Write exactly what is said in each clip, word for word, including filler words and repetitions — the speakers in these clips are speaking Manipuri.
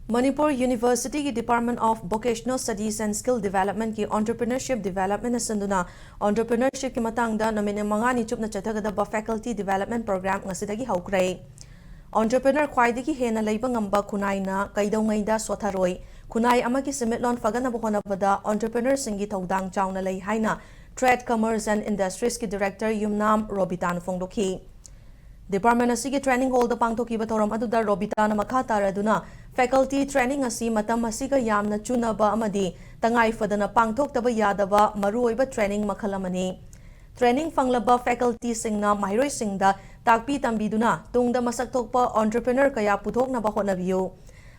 ꯃꯅꯤꯄꯨꯔ ꯌꯨꯅꯤꯚꯔꯁꯤꯇꯤꯒꯤ Department of Vocational Studies and Skill Developmentꯀꯤ Entrepreneurship Developmentꯅ ꯁꯤꯟꯗꯨꯅ entrepreneurshipꯀꯤ ꯃꯇꯥꯡꯗ ꯅꯨꯃꯤꯠ ꯃꯉꯥꯅꯤ ꯆꯨꯞꯅ ꯆꯠꯊꯒꯗꯕ faculty development program ꯉꯁꯤꯗꯒꯤ ꯍꯧꯈ꯭ꯔꯦ꯫ Entrepreneur ꯈ꯭ꯋꯥꯏꯗꯒꯤ ꯍꯦꯟꯅ ꯂꯩꯕ ꯉꯝꯕ ꯈꯨꯟꯅꯥꯏꯅ ꯀꯩꯗꯧꯉꯩꯗ ꯁꯣꯊꯔꯣꯏ꯫ ꯈꯨꯟꯅꯥꯏ ꯑꯃꯒꯤ ꯁꯦꯟꯃꯤꯠꯂꯣꯟ ꯐꯒꯠꯅꯕ ꯍꯣꯠꯅꯕꯗ entrepreneurꯁꯤꯡꯒꯤ ꯊꯧꯗꯥꯡ ꯆꯥꯎꯅ ꯂꯩ ꯍꯥꯏꯅ Trade, Commerce and Industriesꯀꯤ Director ꯌꯨꯝꯅꯥꯝ ꯔꯣꯕꯤꯇꯥꯅ ꯐꯣꯡꯗꯣꯛꯈꯤ꯫ Department ꯑꯁꯤꯒꯤ training hallꯗ ꯄꯥꯡꯊꯣꯛꯈꯤꯕ ꯊꯧꯔꯝ ꯑꯗꯨꯗ ꯔꯣꯕꯤꯇꯥꯅ ꯃꯈꯥ ꯇꯥꯔꯗꯨꯅ faculty training ꯑꯁꯤ ꯃꯇꯝ ꯑꯁꯤꯒ ꯌꯥꯝꯅ ꯆꯨꯅꯕ ꯑꯃꯗꯤ ꯇꯉꯥꯏ ꯐꯗꯅ ꯄꯥꯡꯊꯣꯛꯇꯕ ꯌꯥꯗꯕ ꯃꯔꯨꯑꯣꯏꯕ training ꯃꯈꯜ ꯑꯃꯅꯤ꯫ Training ꯐꯪꯂꯕ facultyꯁꯤꯡꯅ ꯃꯍꯩꯔꯣꯏꯁꯤꯡꯗ ꯇꯥꯛꯄꯤ ꯇꯝꯕꯤꯗꯨꯅ ꯇꯨꯡꯗ ꯃꯁꯛ ꯊꯣꯛꯄ entrepreneur ꯀꯌꯥ ꯄꯨꯊꯣꯛꯅꯕ ꯍꯣꯠꯅꯕꯤꯌꯨ꯫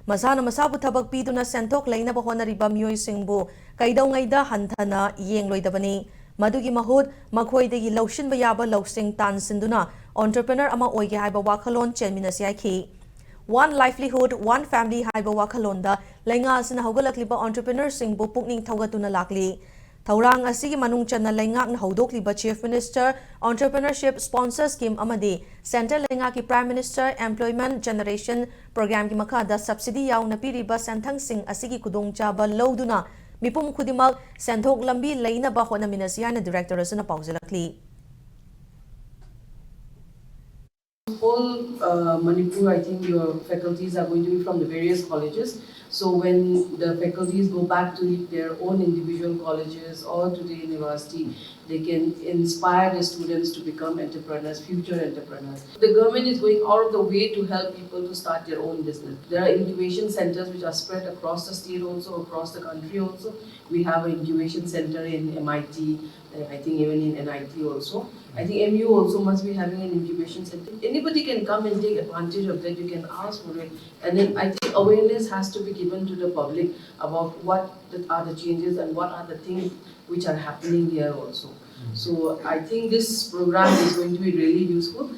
ꯃꯁꯥꯅ ꯃꯁꯥꯕꯨ ꯊꯕꯛ ꯄꯤꯗꯨꯅ ꯁꯦꯟꯊꯣꯛ ꯂꯩꯅꯕ ꯍꯣꯠꯅꯔꯤꯕ ꯃꯤꯑꯣꯏꯁꯤꯡꯕꯨ ꯀꯩꯗꯧꯉꯩꯗ ꯍꯟꯊꯅ ꯌꯦꯡꯂꯣꯏꯗꯕꯅꯤ꯫ ꯃꯗꯨꯒꯤ ꯃꯍꯨꯠ ꯃꯈꯣꯏꯗꯒꯤ ꯂꯧꯁꯤꯟꯕ ꯌꯥꯕ ꯂꯧꯁꯤꯡ ꯇꯥꯟꯁꯤꯟꯗꯨꯅ entrepreneur ꯑꯃ ꯑꯣꯏꯒꯦ ꯍꯥꯏꯕ ꯋꯥꯈꯜꯂꯣꯟ ꯆꯦꯟꯃꯤꯟꯅꯁꯤ ꯍꯥꯏꯈꯤ꯫ One livelihood, one family ꯍꯥꯏꯕ ꯋꯥꯈꯜꯂꯣꯟꯗ ꯂꯩꯉꯥꯛ ꯑꯁꯤꯅ ꯍꯧꯒꯠꯂꯛꯂꯤꯕ entrepreneurꯁꯤꯡꯕꯨ ꯄꯨꯛꯅꯤꯡ ꯊꯧꯒꯠꯇꯨꯅ ꯂꯥꯛꯂꯤ꯫ ꯊꯧꯔꯥꯡ ꯑꯁꯤꯒꯤ ꯃꯅꯨꯡ ꯆꯟꯅ ꯂꯩꯉꯥꯛꯅ ꯍꯧꯗꯣꯛꯂꯤꯕ Chief Minister Entrepreneurship Sponsor Scheme ꯑꯃꯗꯤ Centre ꯂꯩꯉꯥꯛꯀꯤ Prime Minister Employment Generation Programꯒꯤ ꯃꯈꯥꯗ subsidy ꯌꯥꯎꯅ ꯄꯤꯔꯤꯕ ꯁꯦꯟꯊꯪꯁꯤꯡ ꯑꯁꯤꯒꯤ ꯈꯨꯗꯣꯡꯆꯥꯕ ꯂꯧꯗꯨꯅ ꯃꯤꯄꯨꯝ ꯈꯨꯗꯤꯡꯃꯛ ꯁꯦꯟꯊꯣꯛ ꯂꯝꯕꯤ ꯂꯩꯅꯕ ꯍꯣꯠꯅꯃꯤꯟꯅꯁꯤ ꯍꯥꯏꯅ Director ꯑꯁꯤꯅ ꯄꯥꯎꯖꯦꯜꯂꯛꯂꯤ꯫ Whole uh, Manipur, I think your faculties are going to be from the various colleges. So when the faculties go back to their own individual colleges or to the university, they can inspire the students to become entrepreneurs, future entrepreneurs. The government is going out of the way to help people to start their own business. There are incubation centers which are spread across the state also, across the country also. We have an incubation center in M I T, uh, I think even in N I T also. I think M U also must be having an incubation center. Anybody can come and take advantage of that. You can ask for it. And then I think awareness has to be given to the public about what the, are the changes and what are the things which are happening here also. So I think this program is going to be really useful.